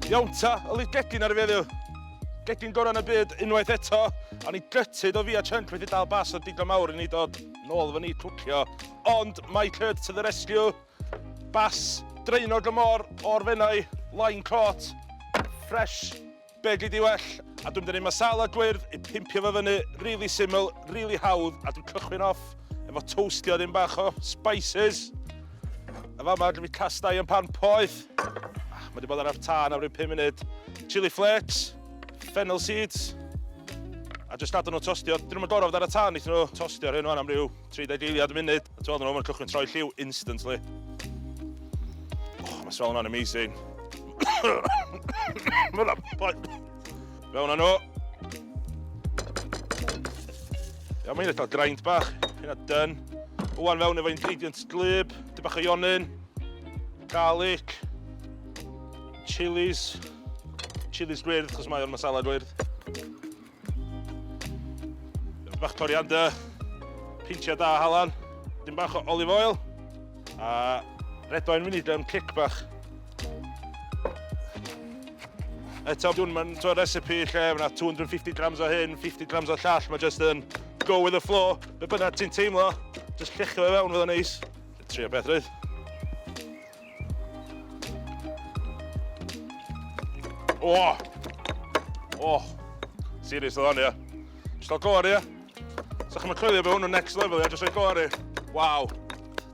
Iawn ta, yli gegin ar y fi heddiw. Gegin gorau yn y byd unwaith eto. O'n i gutted o fi a Chunk wedi dal bas o digon mawr i ni dod nôl efo ni cwcio. Ond Mike Hurd to the rescue. Bas draenog y môr o'r Fenai, line caught, fresh, be gei di well. A dwi'n mynd i neud masala gwyrdd i pimpio fo fyny, really syml, really hawdd, a dwi'n cychwyn off efo toastio ddim bach o spices. A fama, dwi'n fi cast iron pan poeth. Ah, mae wedi bod ar y tân am ryw 5 munud. Chili flakes, fennel seeds, a jyst gadw nhw tostio. Dyn nhw'n gorfod ar y tân, wnaethon nhw tostio ar hyn o'n am ryw 30 eiliad y munud. A ti'n weld nhw, mae'n cychwyn troi lliw instantly. Oh, mae smell hwnna'n amazing. Mae'n poeth. Fewn â nhw. Iawn, mae'n eitha grind bach. Hynna done. Wan fewn efo ingredients glib, dy bach o ionyn, garlic, chilies, chilies gwyrdd, chos mae o'n masala gwyrdd. Bach coriander, pintia da halan, dim bach o olive oil, a red wine vinegar am cic bach. Eto, dwi'n mynd to recipe lle mae yna 250 grams o hyn, 50 grams o llall, mae just yn go with the flow. Be bynnag ti'n teimlo, just llechio fe fewn fydd o'n neis. Trio beth rhaid. O! O! Serious oedd hon, ia. Just cael go ar ia. Sa chi'n coelio bod hwn yn next level, ia. Just rhoi go ar i. Waw.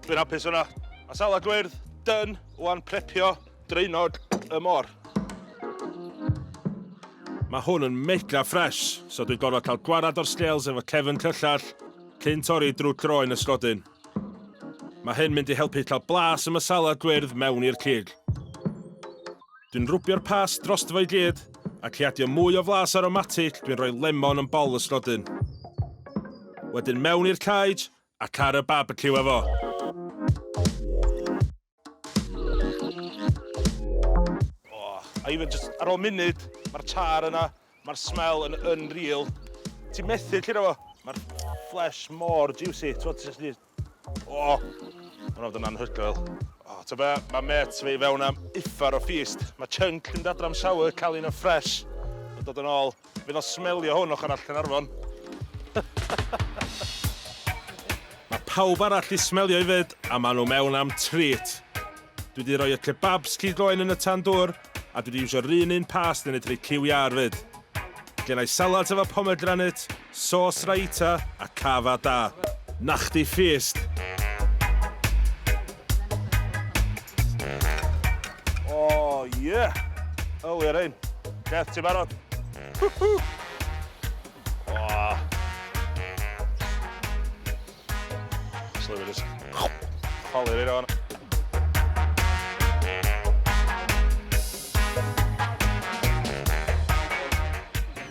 Dwi'n hapus hwnna. Masala gwyrdd, done. Wan prepio draenog y môr. Mae hwn yn mega fresh, so dwi'n gorfod cael gwarad o'r scales efo cefn cyllell cyn torri drwy croen y sgodyn. Mae hyn mynd i helpu cael blas y masala gwyrdd mewn i'r cig. Dwi'n rwbio'r past drosto fo i gyd, ac i adio mwy o flas aromatic dwi'n rhoi lemon yn bol y sgodyn. Wedyn mewn i'r caij ac ar y barbecue efo. Oh, a even just ar ôl munud, mae'r char yna, mae'r smell yn unreal. Ti'n methu lluro fo. Mae'r flesh mor juicy. Ti'n just di... Oh, mae'n fod yn anhygoel. Oh, ta be, mae met fi fewn am uffar o feast. Mae Chunk yn dad am shower, cael un o fresh. Mae'n dod yn ôl. Fydd o'n smelio hwn ochr arall Caernarfon. Mae pawb arall i smelio hefyd, a maen nhw mewn am treat. Dwi wedi rhoi y kebabs cig oen yn y tandoor, a dwi wedi iwsio'r un un past yn edrych cyw iâr fyd. Gen i salads efo pomegranate, sauce raita a cava da. Nachdi feast! Oh, yeah! Yli ar ein. Beth, ti'n barod? Woohoo! Oh. Slowly just chwalu'r un o'n.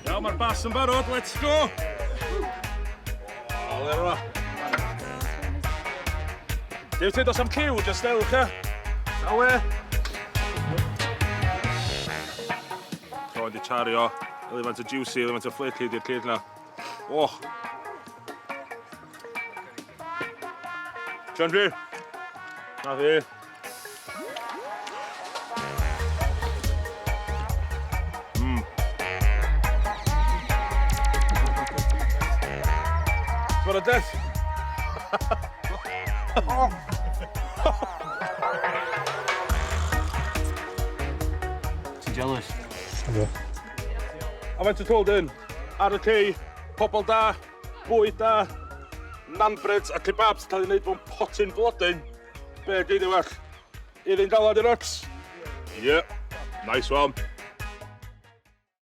Iawn, mae'r bas yn barod, let's go! O, le yma. Dyw ti, dos am cyw, just dewch e. Awe. Croen di chario, elefant o juicy, elefant o flaky di'r cig na. Och. Chandri. Na fi. What a death! Oh. Ti'n jealous? Yndw. A faint o told in? Ar y cei, pobl da, bwyd da, naan breads a kebabs cael ei wneud mewn potyn blodyn. Be gei di well? Iddyn galad i'r ups? Yeah, nice one.